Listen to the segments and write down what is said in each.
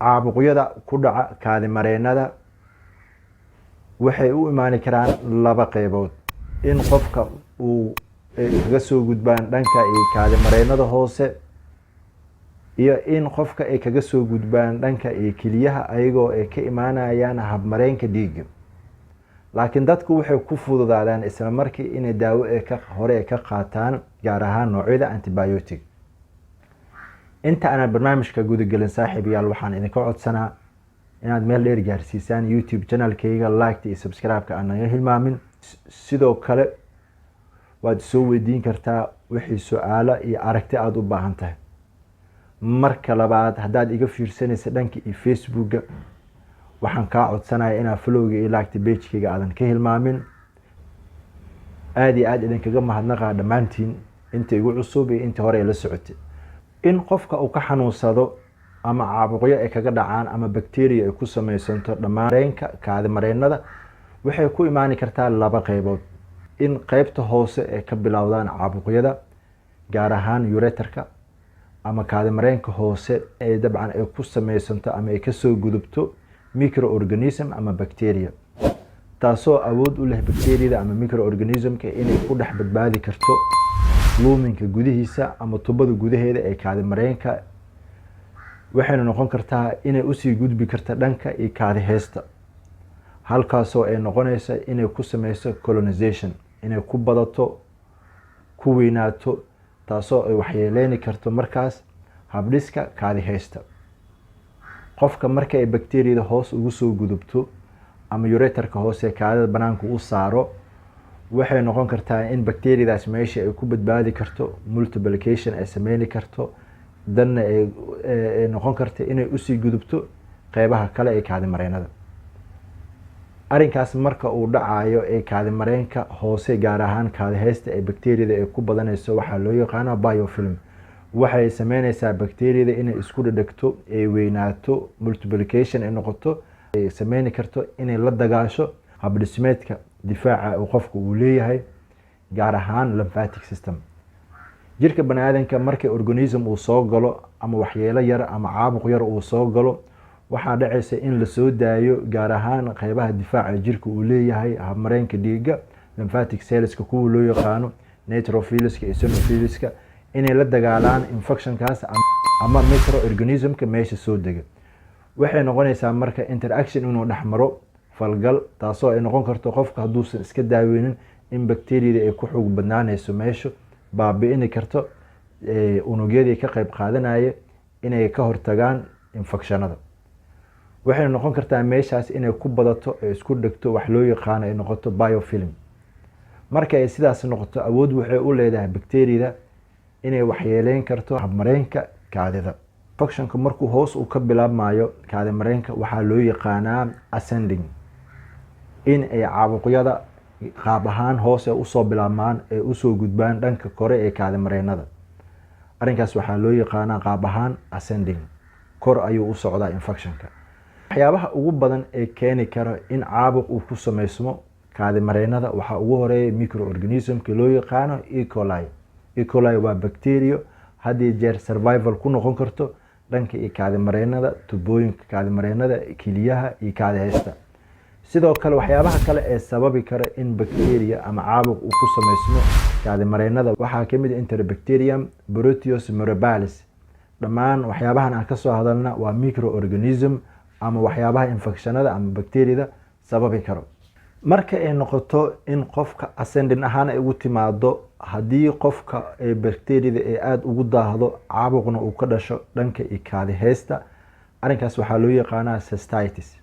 Caabuqyada ku dhaca kaadimareennada waxay u imaani karaan laba qeybood: in qofka uu kaga soo gudbaan dhanka iyo kaadimareennada hoose, iyo in qofka ay kaga soo gudbaan dhanka iyo keliyaha, ayagoo ay ka imaanayaan habmareenka dhiigga. Laakiin dadku waxay ku fududaadaan isla markii inay daawo ee ka hore ay ka qaataan, gaar ahaan noocyada antibiotic. Inta aanan barnaamijka gudagelin, saaxiibayaal, waxaan idinka codsanaa inaad meel dheer gaarsiisaan YouTube channelkayga, liketa iyo subscribe-ka aan naga hilmaamin. Sidoo kale waad soo weydiin kartaa wixii su-aalo iyo aragti aada u baahan tahay. Marka labaad, haddaad iga fiirsanaysa dhanka iyo Facebooka, waxaan kaa codsanaya inaad followga iyo liketa pagekayga aadan ka hilmaamin. Aada iyo aada idinkaga mahadnaqaa dhammaantiin, inta igu cusub iyo intii hore ay la socotay. In qofka uu ka xanuunsado ama caabuqyo ay kaga dhacaan ama bacteria ay ku sameysanto dhammaan reenka kaadimareennada waxay ku imaani kartaa laba qeybood: in qeybta hoose ay ka bilowdaan caabuqyada, gaar ahaan ureterka ama kaadimareenka hoose, ee dabcan ay ku sameysanto ama ay kasoo gudubto microorganism ama bacteria, taasoo awood u leh bacteriada ama microorganismka inay ku dhex badbaadi karto luminka gudihiisa ama tubada gudaheeda ee kaadimareenka. Waxayna noqon kartaa inay usii gudbi karta dhanka iyo kaadi heesta, halkaasoo ay noqonaysa inay ku sameyso colonization, inay ku badato, ku weynaato, taasoo ay waxyeeleyni karto markaas habdhiska kaadi heysta qofka. Marka ay bacteriada hoos ugu soo gudubto ama ureterka hoose kaadida banaanka u saaro, waxay noqon kartaa in bacteriadaas meesha ay ku badbaadi karto, multiplication ay sameyni karto, danna ay noqon karta inay usii gudubto qeybaha kale ee kaadimareennada. Arrinkaas marka uu dhacayo ee kaadimareenka hoose, gaar ahaan kaadiheysta, ee bacteriada ay ku badanayso, waxaa loo yaqaana biofilm. Waxay sameyneysaa bacteriada inay isku dhadhegto, ay weynaato, multiplication ay noqoto, ay sameyni karto inay la dagaasho habdhismeedka difaaca uu qofka uu leeyahay, gaar ahaan lymphatic system jirka bani aadanka. Markii organism uu soo galo ama waxyeelo yar ama caabuq yar uu soo galo, waxaa dhacaysa in lasoo daayo gaar ahaan qeybaha difaaca jirka uu leeyahay, habmareenka dhiiga, lymphatic cellska kuwa loo yaqaano, neutrophilska iyo eosinophilska, inay la dagaalaan infectionkaas ama microorganismka meesha soo dega. Waxay noqonaysaa marka interaction inuu dhexmaro, falgal, taasoo ay noqon karto qofka hadduusan iska daaweynin in bacteriada ay ku xoog badnaaneyso meesha, baabi'ini karto unugyadii ka qeyb qaadanaya inay ka hortagaan infectionada. Waxay noqon kartaa meeshaas inay ku badato, ay isku dhegto, wax loo yaqaano ay noqoto biofilm. Marka ay sidaas noqoto, awood waxay u leedahay bacteriada inay waxyeeleyn karto habmareenka kaadida. Infectionka markuu hoos uu ka bilaabmayo kaadimareenka waxaa loo yaqaanaa ascending, in ay caabuqyada qaab ahaan hoos ay usoo bilaabmaan, ay usoo gudbaan dhanka kore ee kaadimareennada. Arrinkaas waxaa loo yaqaanaa qaab ahaan ascending, kor ayuu u socdaa infectionka. Waxyaabaha ugu badan ee keeni kara in caabuq uu ku sameysmo kaadimareennada waxaa ugu horeeya microorganismka loo yaqaano E. coli. E. coli waa bacteria had iyo jeer survival ku noqon karto dhanka iyo kaadimareennada, tubooyinka kaadimareennada, keliyaha iyo kaadiheysta. Sidoo kale, waxyaabaha kale ee sababi kara in bacteria ama caabuq uu ku sameysmo kaadimareennada waxaa kamid ah Enterobacterium, Proteus mirabilis. Dhammaan waxyaabahan aan kasoo hadalna waa microorganism ama waxyaabaha infectionada ama bacteriada sababi karo. Marka ay noqoto in qofka ascending ahaan ay ugu timaado, haddii qofka ay bacteriada ay aada ugu daahdo, caabuqna uu ka dhasho dhanka iyo kaadiheysta, arrinkaas waxaa loo yaqaanaa cystitis.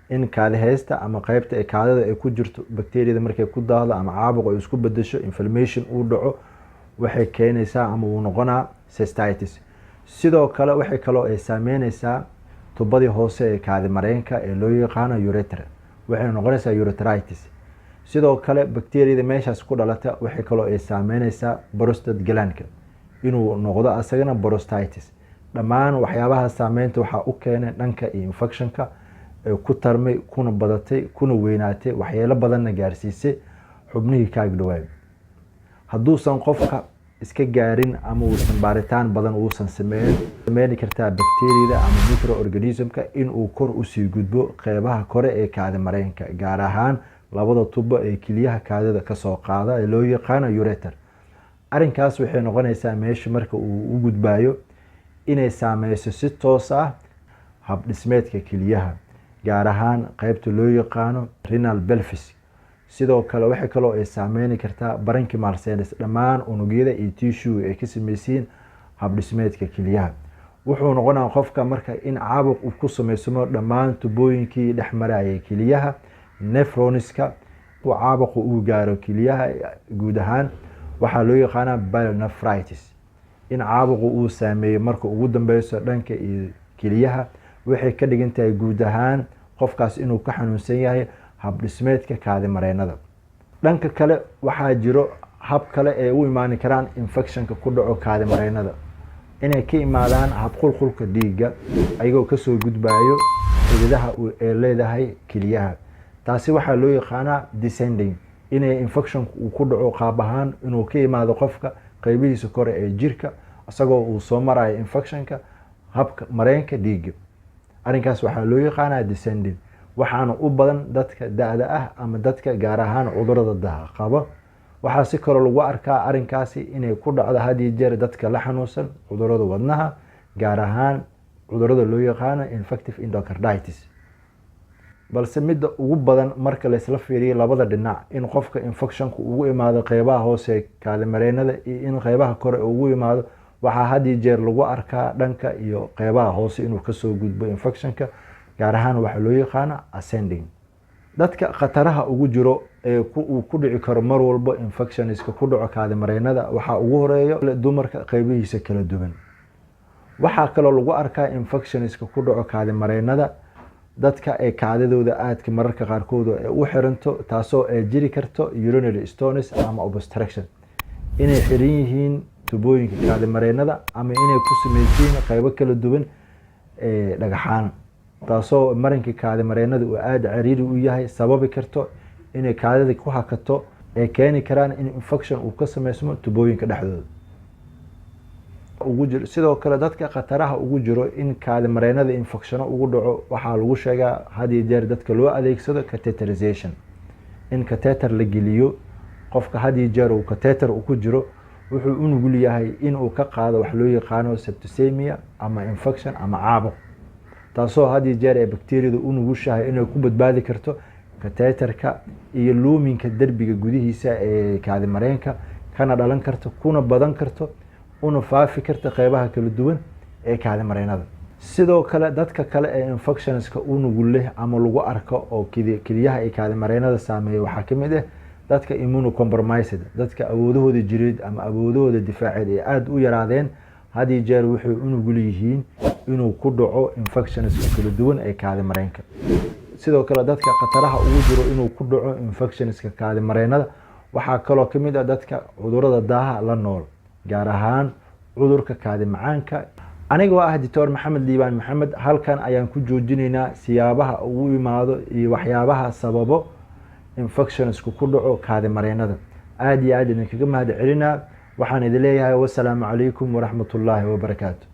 In kaadiheysta ama qeybta ay kaadida ay ku jirto bacteriada markay ku daahdo ama caabuq ay isku bedesho, inflammation uu dhaco, waxay keenaysaa ama uu noqonaa cystitis. Sidoo kale, waxay kaloo ay saameyneysaa tubadii hoose ee kaadimareenka ee loo yaqaano ureter, waxay noqonaysaa ureteritis. Sidoo kale, bacteriada meeshaas ku dhalata waxay kaloo ay saameyneysaa prostate glandka, inuu noqdo asagana prostatitis. Dhammaan waxyaabaha saameynta waxaa u keenay dhanka iyo infectionka ee ku tarmay, kuna badatay, kuna weynaatay, waxyeelo badanna gaarsiisay xubnihii kaag dhawaay. Hadduusan qofka iska gaarin ama uusan baaritaan badan uusan sameyn, sameyn kartaa bacteriyada ama microorganismka inuu kor usii gudbo qeybaha kore ee kaadi mareenka, gaar ahaan labada tubo ee keliyaha kaadida kasoo qaada ee loo yaqaano ureter. Arrinkaas waxay noqonaysaa meesha marka uu u gudbayo inay saameyso si toos ah habdhismeedka keliyaha, gaar ahaan qeybta loo yaqaano renal pelvis. Sidoo kale waxay kaloo ay saameyni kartaa parenchymal cells, dhammaan unugyada iyo tissue ay ka sameysiin habdhismeedka keliyaha. Wuxuu noqonaya qofka marka in caabuq uu ku sameysmo dhammaan tubooyinkii dhex marayay keliyaha, nephroniska. Caabuqu uu gaaro keliyaha guud ahaan waxaa loo yaqaanaa pyelonephritis. In caabuqu uu saameeyo marka ugu dambeyso dhanka iyo keliyaha waxay ka dhigan tahay guud ahaan qofkaas inuu ka xanuunsan yahay habdhismeedka kaadi mareennada. Dhanka kale, waxaa jiro hab kale ee u imaani karaan infectionka ku dhaco kaadi mareennada, inay ka imaadaan habqulqulka dhiigga ayagoo kasoo gudbayo xididaha ee leedahay keliyaha. Taasi waxaa loo yaqaanaa descending, inay infectionku uu ku dhaco qaab ahaan inuu ka imaado qofka qeybihiisa kore ee jirka, isagoo uu soo marayo infectionka habka mareenka dhiigga. Arrinkaas waxaa loo yaqaanaa descending, waxaana u badan dadka da-da ah ama dadka gaar ahaan cudurada daha qaba. Waxaa si kaloo lagu arkaa arrinkaasi inay ku dhacdo had iyo jeer dadka la xanuunsan cudurada wadnaha, gaar ahaan cudurada loo yaqaano infective endocarditis. Balse midda ugu badan marka laysla fiiriyo labada dhinac, in qofka infectionku ugu imaado qeybaha hoose kaadimareennada iyo in qeybaha kore ugu imaado, waxaa had iyo jeer lagu arkaa dhanka iyo qeybaha hoose inuu kasoo gudbo infectionka, gaar ahaan waxaa loo yaqaano ascending. Dadka khataraha ugu jiro ee uu ku dhici karo mar walbo infectionska ku dhaco kaadimareennada waxaa ugu horeeyo dumarka qeybihiisa kala duwan. Waxaa kaloo lagu arkaa infectionska ku dhaco kaadimareennada dadka ee kaadidooda aadka mararka qaarkood ay u xiranto, taasoo ay jiri karto urinary stones ama obstruction, inay xiran yihiin tubooyinka kaadimareennada ama inay ku sameysiin qeybo kala duwan ee dhagaxaan, taasoo marinka kaadimareennada uu aada cariiri u yahay, sababi karto inay kaadida ku hakato, ay keeni karaan in infection uu ka sameysmo tubooyinka dhexdooda ugu jiro. Sidoo kale dadka khataraha ugu jiro in kaadimareennada infectiono ugu dhaco waxaa lagu sheegaa had iyo jeer dadka loo adeegsado catheterization, in catheter la geliyo qofka. Had iyo jeer uu catheter ku jiro, wuxuu u nugul yahay inuu ka qaado wax loo yaqaano septicemia ama infection ama caabuq, taasoo had iyo jeer ay bacteriyada u nugushahay inay ku badbaadi karto catheterka iyo luminka derbiga gudihiisa ee kaadimareenka, kana dhalan karto, kuna badan karto, una faafi karta qeybaha kala duwan ee kaadimareennada. Sidoo kale dadka kale ee infectionska u nugul leh ama lagu arko oo keliyaha ay kaadimareennada saameeya waxaa kamid ah dadka immunocompromised, dadka awoodahooda jireed ama awoodahooda difaaceed ay aada u yaraadeen. Had iyo jeer waxay u nugul yihiin inuu ku dhaco infectionska kala duwan ee kaadimareenka. Sidoo kale dadka khataraha ugu jiro inuu ku dhaco infectionska kaadimareennada waxaa kaloo kamid ah dadka cudurada daaha la nool, gaar ahaan cudurka kaadi macaanka. Anigoo ah Doctor Maxamed Liibaan Maxamed, halkan ayaan ku joojinaynaa siyaabaha ugu imaado iyo waxyaabaha sababo infectionsku ku dhaco kaadi mareennada. Aada iyo aad idinkaga mahad celinaa. Waxaan idin leeyahay wasalaamu calaykum waraxmatullaahi wabarakaatu.